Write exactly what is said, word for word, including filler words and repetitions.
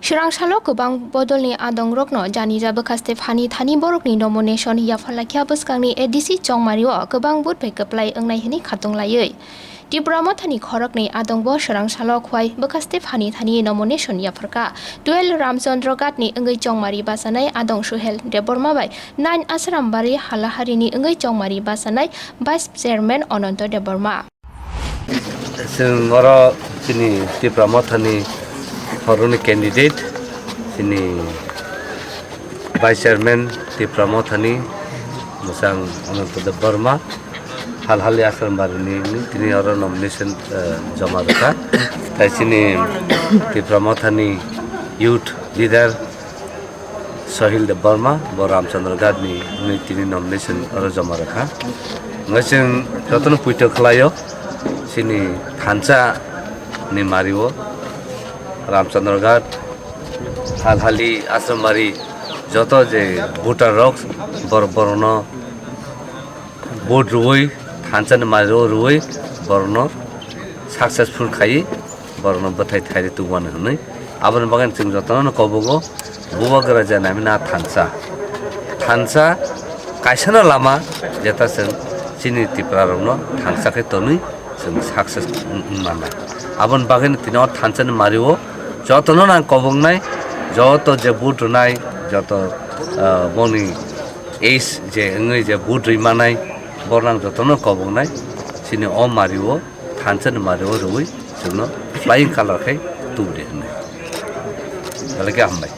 Swrang salo kwbang bodolni adongrokno janija bwkhaste phani thani borokni nomination yapharlakya bwskangni A D C chongmario kwbang vote bai kwplai wngnai hwnwi khatung laiwi. Tipra Mothani khoroknwi adongbo swrang salo khwai bwkhaste phani thani nomination yapharkha. Twelve Ramchandra Ghatni wngwi chongmari bachanai adong Suhel Debbarma bai nine Asrambari Halaharini wngwi chongmari bachanai Vice Chairman Ananto Debbarma. Chwng oro chini Tipra Mothani horoni candidate, chini Vice Chairman Tipra Mothani, mwchang Ananto Debbarma, Halhali Asrambari ni tini oro nomination, eh, joma rwkha. Tai chini Tipra Mothani youth leader Sohil Debbarma, bo Ramchandra Ghat ni hwnwi tini nomination oro joma rwkha. Hwnwi chwng jotono puito khlaio, chini thansa ni mario Ramchandra Ghat, Halhali, Asrambari, joto je voter rok bor-, borokno vote rwui, thansa ni mario rwui, borokno successful khai, borokno bwthai thairwi tubani hwnwi. Aboni bagwi chwng jotono kobogo, bubagra je naimani thansa. Thansa kaisano lama, jeta chwng chini Tipra rokno thansa khe tonwi chwng success wng-, wng mannai. Aboni bagwi tini o thansa ni mario jotono nang koboknai, joto je vote rwnai, joto, ah, boni age je wngwi je vote rwi manai, bornang jotono koboknai, chini o mario, thansa ni mario rwui chwngno flying colour khai tubudi hwnwi. Belai khe hambai.